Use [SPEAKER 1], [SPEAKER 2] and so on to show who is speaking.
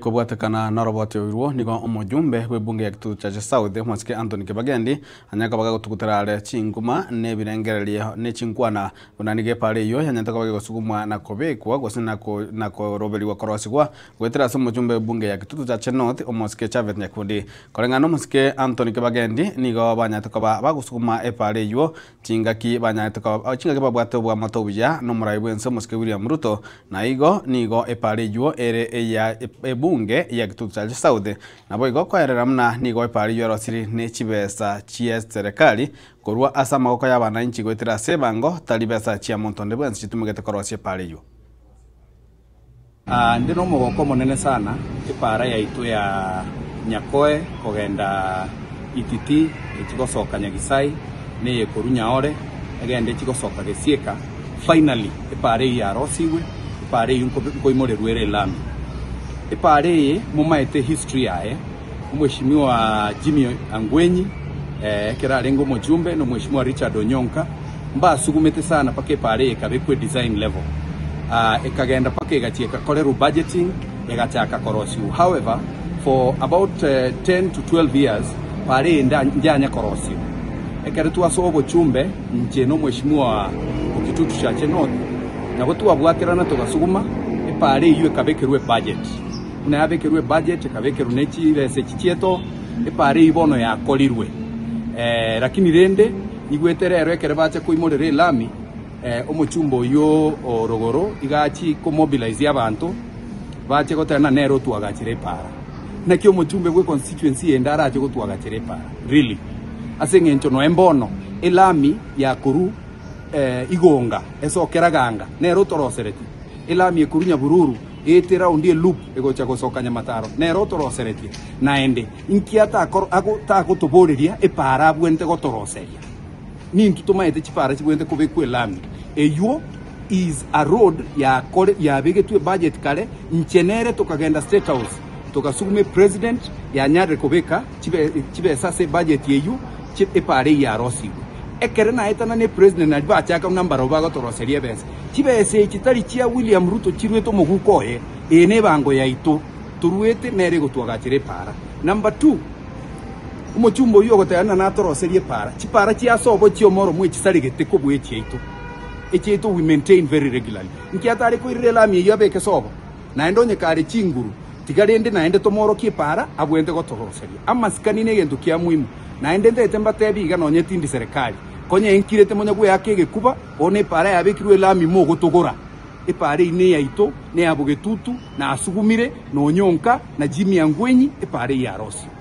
[SPEAKER 1] Kobwatekana noroboti orwo nigo omojumbe bw'ebunge ya Kitutu Chache South omosike Anthony Kibagendi anyare koba gagotugutera are chinguma na ebirengererio ne chinkwana buna nigo epara eyio yanyarete koba gegosugumwa na kobekwa gose na koroberigwa korosigwa goetera ase omojumbe bw'ebunge ya Kitutu Chache North omosike Japhet Nyakundi. Koreng'ana nomosike Anthony Kibagendi nigo banyarete koba bagosuguma epara eyio Chingaki banyarete koba chingaki babwate obwamato obuya nomorai bw'ense omosike William Ruto, na igo nigo epaara eyio ere eya ebunge ya Kitutu Chache South. Naboigo koerera buna nigo epaara eyio erosiri ne chibesa chie serekari korwa ase amagoko y'abanainchi goetera ase ebango, tari besa chia monto onde bwensi chitumegete korosia epaara eyio.
[SPEAKER 2] Inde nomogoko omonene sana epaara yaito ya Nyakoe kogenda Ititi echi gosoka Nyagisai na eye korwa Nyaore egende echi gosoka Gesieka finally epaara eyio yarosigwe epaara eyio nkoimorerwa ere elami. Epaara eye momaete history yaye omweshimiwa Jimmy Angwenyi ekero arenge omochumbe na omweshimiwa Richard Onyonka mbasugumete sana mpaka epaara eye ekabekwa edesign level ekagenda mpaka egachia ekakorerwa budgeting egachaka korosigwa however for about 10 to 12 years paara eye njanya korosigwa. Ekero twasoa obochumbe inche na omweshimiwa o Kitutu Chache North nabo twabwaterana togasuguma epaara eyio ekabekerwa ebudget. Buna yabekerwe ebudget ekabekerwa ne chibesa echi chiaito epaara eyio bono yakorirwe. Lakini rende igwete rero ekero bacha koimorera elami omochumba oyio o rogoro iga achie komobilize abanto bache goteba ng'a nere otwagachere epaara. Naki omochumbe bwe constituency ende arache gotwagachera epaara really? Ase eng'encho noe mbono elami yakorwa igonga esokera ganga nere otoroseretie elami ekorwa Nyabururu Eete raundi eloop egocha gosoka nyamataro, nere otoroseretie. Naende, inki atagotoboreria epaara abwenerete gotoroseria? Nintwe tomaete chipaara chibwenerete kobekwa elami. Eywo is a road yakore yabegetwe ebudget kare, inche nere tokagenda State House togasuguma epresident yanyarire kobeka chibesa ase ebudget eywo epaara eyio yarosigwe. Ekero naetana ne president naria bachaka buna mbarabwo bagotoroseria ebesa. Chibesa echi tari chia William Ruto chiruete omoguko oye, eye nebango yaito toruete nere egotwagachera epaara. Number two, omochumba oyio ogoteba ng'a natoroserie epaara, chipaara chia ase obo chi'omoro mwechisaregete kobua echiaito. Echiaito we maintain very regularly. Nki atare koirera elami eyio abeke sobo? Naende onye kare chinguru, tiga rende naende tomoorokie epaara abwenerete gotoroseria. Amasikani negento kia muhimu. Naende ntagete mbatebie iga nonye tindi serekari. Konya enkirete monya gweaka egekuba, bono epaara yabekirwe elami mogotogora. Epaara eyio neyaito, neya bogetutu, na asugumire, na onyonka, na Jimmy Angwenyi, epaara eyio yarosio.